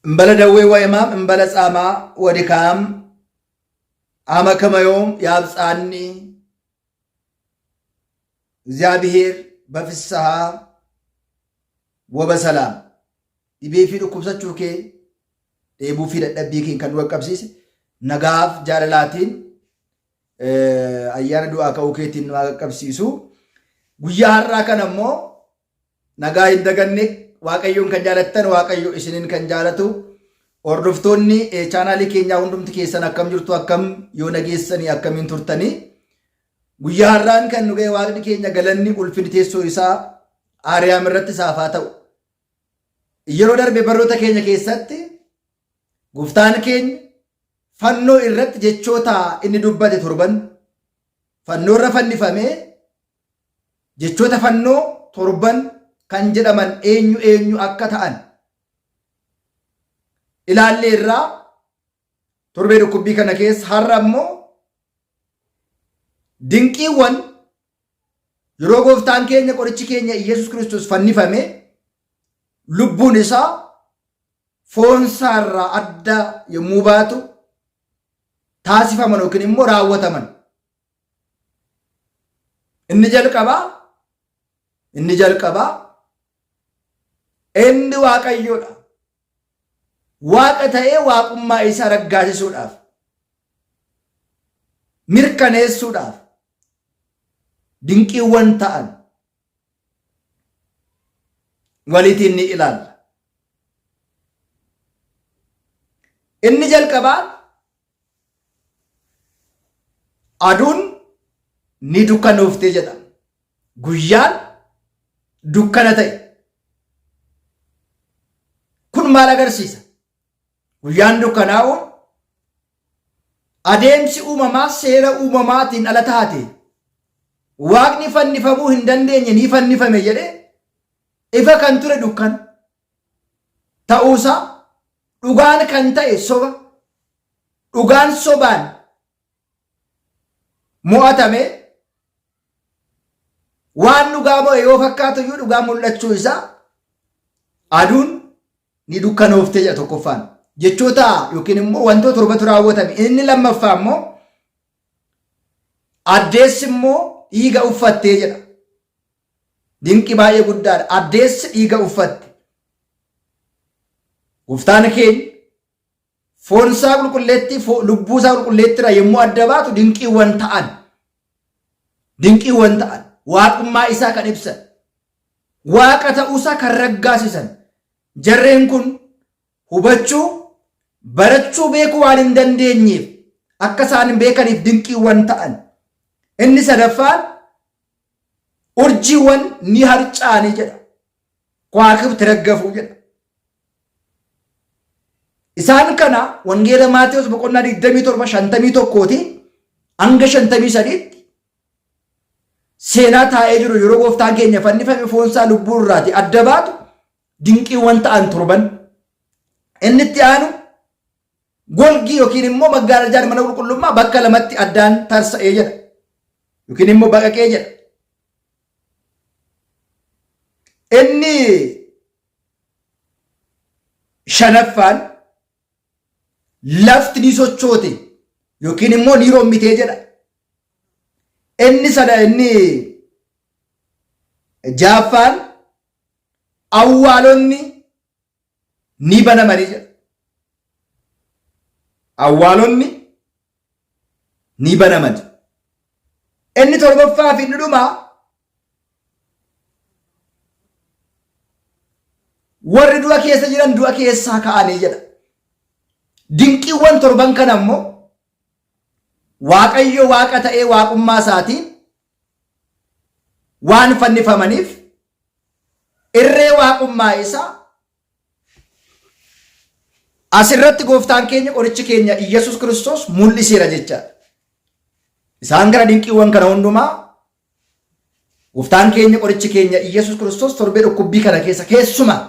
እምበለ ደዌ ወሕማም እምበለ ጻማ ወድካም አመ ከመ ዮም ያብጽሐኒ እግዚአብሔር በፍስሐ ወበሰላም dhibee fi dhukkubsachuu kee dheebuu fi dadhabbii kee kan nu qaqqabsiise nagaaf jaalalaatiin ayyaana du'aa ka'uu keetiin nu qaqqabsiisu. Guyyaa har'aa kana immoo nagaa hin daganne Waaqayyoon kan jaalattan Waaqayyo isiniin kan jaalatu hordoftoonni chaanaalii keenyaa hundumti keessan akkam jirtu akkam yoo nageessanii akkamiin turtanii guyyaa har'aan kan nu ga'e Waaqni keenya galanni ulfinni teessoo isaa Aariyaam irratti isaaf haa ta'u. Yeroo darbe barnoota keenya keessatti gooftaan keenya fannoo irratti jechoota inni dubbate torban fannoo irra fannifamee jechoota fannoo torban kan jedhaman eenyu eenyu akka ta'an ilaallee irraa torbee dhukkubbii kana keessa har'a immoo dinqiiwwan yeroo gooftaan keenya qorichi keenya Iyyasuus Kiristoos fannifame lubbuun isaa foonsaa irraa adda yommuu baatu taasifaman yookiin immoo raawwataman. Inni jalqabaa inni jalqabaa inni Waaqayyoodha. Waaqa ta'ee waaqummaa isaa raggaasisuudhaaf mirkaneessuudhaaf dinqiiwwan ta'an waliitiin ni ilaalla. Inni jalqabaa aduun ni dukkanoofte jedha. Guyyaan dukkana ta'e. Kun maal agarsiisa? Guyyaan dukkanaa'uun adeemsi uumamaa seera uumamaatiin ala taate Waaqni fannifamuu hin dandeenye ni fannifame jedhee ifa kan ture dukkana ta'uusaa dhugaan kan ta'e soba dhugaan sobaan mo'atame waan dhugaa mo'e yoo fakkaatu iyyuu dhugaa mul'achuu isaa aduun ni dukkanoofte jedha tokkoffaan. Jechoota yookiin immoo wantoota torbatu raawwatame. Inni lammaffaa immoo addeessi immoo dhiiga uffattee jedha. Dinqi baay'ee guddaadha. Addeessi dhiiga uffatte. Gooftaan keenya foon isaa qulqulleettii lubbuu isaa qulqulleettiirraa yommuu adda baatu dinqiiwwan ta'an dinqiiwwan ta'an waaqummaa isaa kan ibsan waaqa ta'uusaa kan raggaasisan jarreen kun hubachuu barachuu beekuu waan hin dandeenyeef akka isaan hin beekaniif dinqiiwwan ta'an inni sadaffaan urjiiwwan ni harca'anii jedha kwaakibti raggafuu jedha Isaan kana Wangeela Maatewos boqonnaa 27 51ti hanga 53tti seenaa taa'ee jiru yeroo gooftaan keenya fannifame foonsaa lubbuu irraati adda baatu dinqiiwwan ta'an torban. Inni itti aanu golgii yookiin immoo maggaarajaan mana qulqullummaa bakka lamatti addaan tarsa'ee jedha. Yookiin immoo baqaqee jedha. Inni shanaffaan lafti ni sochoote yookiin immoo ni rommitee jedha. Inni sada inni jaaffaan awwaalonni ni banamanii jedha. Awwaalonni ni banaman. Inni torbaffaa fi inni dhumaa warri du'a keessa jiran du'a keessaa ka'anii jedha. Dinqiiwwan torban kana immoo Waaqayyo waaqa ta'ee waaqummaa isaatiin waan fannifamaniif irree waaqummaa isaa Asirratti gooftaan keenya qorichi keenya Iyyasuus Kiristoos mul'iseera jechaadha. Isaan kana dinqiiwwan kana hundumaa gooftaan keenya qorichi keenya Iyyasuus Kiristoos torbee dhukkubbii kana keessa keessumaa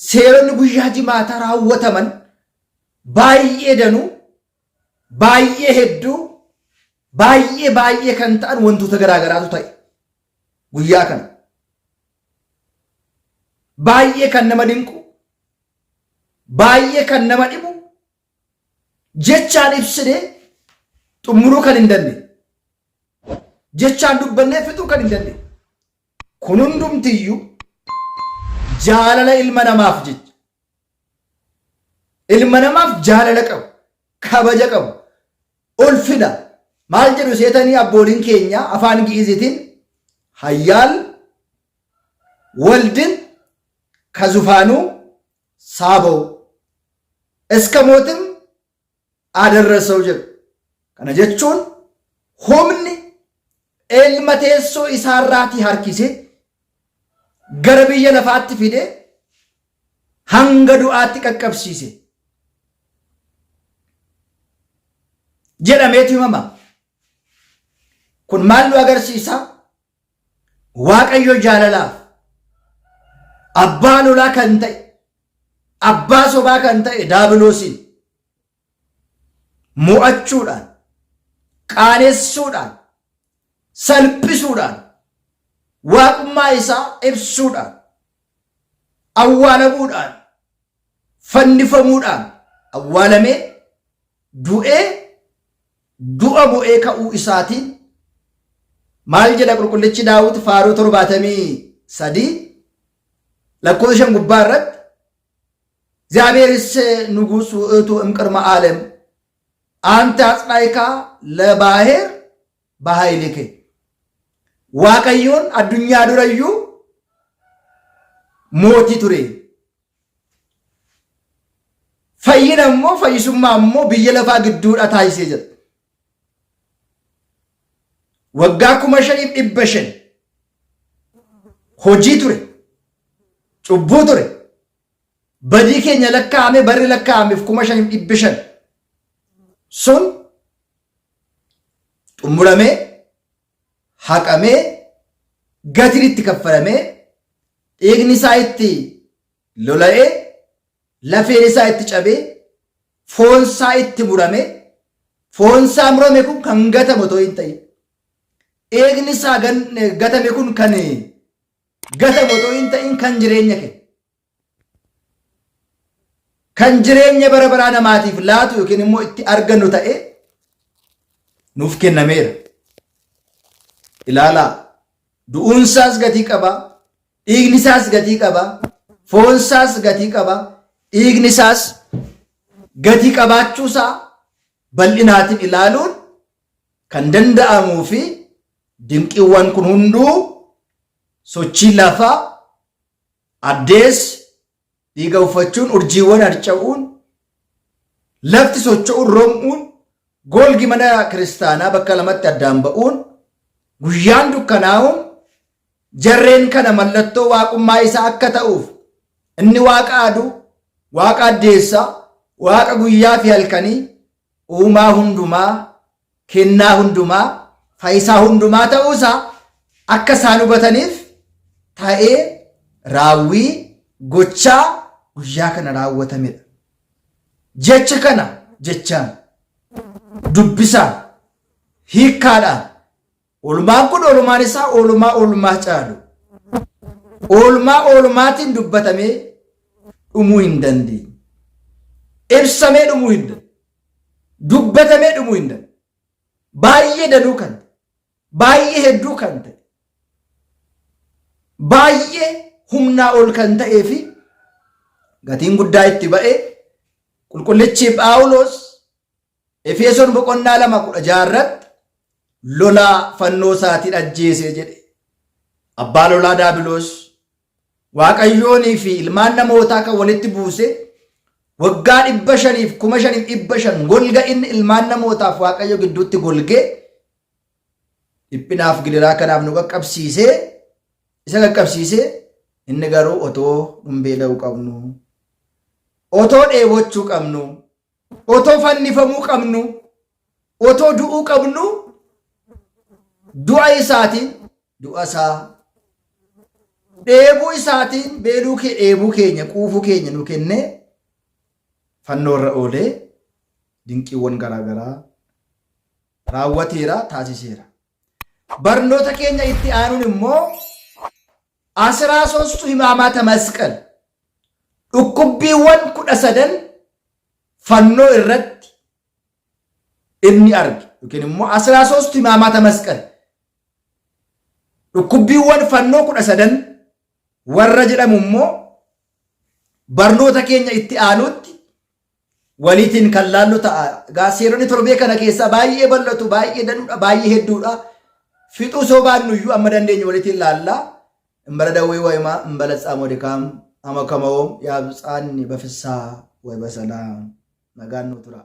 seeronni guyyaa jimaataa raawwataman baay'ee danuu baay'ee hedduu baay'ee baay'ee kan ta'an wantoota garaa garaatu ta'e guyyaa kana. Baay'ee kan nama dinqu Baay'ee kan nama dhibu jechaan ibsinee xumuruu kan hin dandeenye. Jechaan dubbannee fixuu kan hin dandeenye. Kun hundumtiyyuu jaalala ilma namaaf jecha. Ilma namaaf jaalala qabu, kabaja qabu, ulfina. Maal jedhu seetanii abbooliin keenya afaan Gi'izitiin hayyaal waldin kazufaanuu saaboo iska mootim adarrasaw jedhu. Kana jechuun humni ilma teessoo isaarraatii harkisee gara biyya lafaatti fidee hanga du'aatti qaqqabsiise jedhameetu himama. Kun maal nu agarsiisa? Waaqayyo jaalalaaf abbaa lolaa kan ta'e, abbaa sobaa kan ta'e daabiloosiin mo'achuudhaan, qaanessuudhaan, salphisuudhaan, waaqummaa isaa ibsuudhaan, awwaalamuudhaan, fannifamuudhaan awwaalamee du'ee du'a mo'ee ka'uu isaatiin maal jedha qulqullichi Daawit faaruu 73 lakkoofsa 5 gubbaa irratti እግዚአብሔርስ ንጉሥ ውእቱ እምቅድመ ዓለም አንተ አጽናይካ ለባሕር በኃይልከ Waaqayyoon addunyaa durayyuu mootii ture. Fayyina immoo fayyisummaa immoo biyya lafaa gidduudha taasisee jira. Waggaa 5,500 hojii ture, cubbuu ture, badii keenya lakkaa'ame barri lakkaa'ameef 5,500 sun xumuramee haqamee gatiin itti kaffalamee dhiigni isaa itti lola'ee lafeen isaa itti cabee foon isaa itti murame foon isaa murame kun kan gatamu otoo hin ta'in dhiigni isaa gatame kun kan gatamu otoo hin ta'in kan jireenya kenne kan jireenya bara baraa namaatiif laatu yookiin immoo itti argannu ta'e nuuf kennameera. Ilaalaa du'uunsaas gatii qaba, dhiigni isaas gatii qaba, foonsaas gatii qaba, dhiigni isaas gatii qabaachuusaa bal'inaatiin ilaaluun kan danda'amuu fi dinqiiwwan kun hunduu sochii lafaa Addeessi dhiiga uffachuun, urjiiwwan harca'uun, lafti socho'uun, rom'uun, golgi mana kiristaanaa bakka lamatti addaan ba'uun, guyyaan dukkanaa'uun jarreen kana mallattoo waaqummaa isaa akka ta'uuf inni waaqa aduu, waaqa addeessaa, waaqa guyyaa fi halkanii, uumaa hundumaa, kennaa hundumaa, fayyisaa hundumaa ta'uusaa akka isaan hubataniif ta'ee raawwii gochaa guyyaa kana raawwatamedha. Jecha kana jechaan, dubbisaan, hiikkaadhaan oolmaan kun oolmaan isaa oolmaa oolmaa caalu. Oolmaa oolmaatiin dubbatamee dhumuu hin dandeenye. Ibsamee dhumuu hin dandeenye. Dubbatamee dhumuu hin dandeenye. Baay'ee danuu kan ta'e, baay'ee hedduu kan ta'e, baay'ee humnaa ol kan ta'ee fi gatiin guddaa itti ba'ee qulqullichi Phaawulos Efesoon boqonnaa 2 16 irratti lolaa fannoo isaatiin ajjeese jedhe. Abbaa lolaa Daabiloos Waaqayyoonii fi ilmaan namootaa kan walitti buuse waggaa 500f 5,500 golga inni ilmaan namootaaf Waaqayyo gidduutti golgee dhiphinaaf gidiraa kanaaf nu qaqqabsiisee isa qaqqabsiisee inni garuu otoo nun beela'uu qabnu otoo dheebochuu qabnu otoo fannifamuu qabnu otoo du'uu qabnu du'a isaatiin du'a isaa dheebuu isaatiin beeluu kee dheebuu keenya quufuu keenya nu kennee fannoo irra oolee dinqiiwwan garaa garaa raawwateera taasiseera. Barnoota keenya itti aanuun immoo Asiraasostu himaamaata masqal. Dhukkubbiiwwan 13 fannoo irratti inni arge yookiin immoo asiraasostu himaamaata masqal dhukkubbiiwwan fannoo 13 warra jedhamu immoo barnoota keenya itti aanutti waliitiin kan laallu ta'a. Egaa seeronni torbee kana keessaa baay'ee bal'atu, baay'ee danuudha, baay'ee hedduudha. Fixuu soo baannu iyyuu amma dandeenyu waliitiin laalla. Imbala dawwee wayimaa, imbala tsaamoo dikaam, ama kamawoom yaabtsaanni bafissaa way basalaam. Nagaan nuu tura.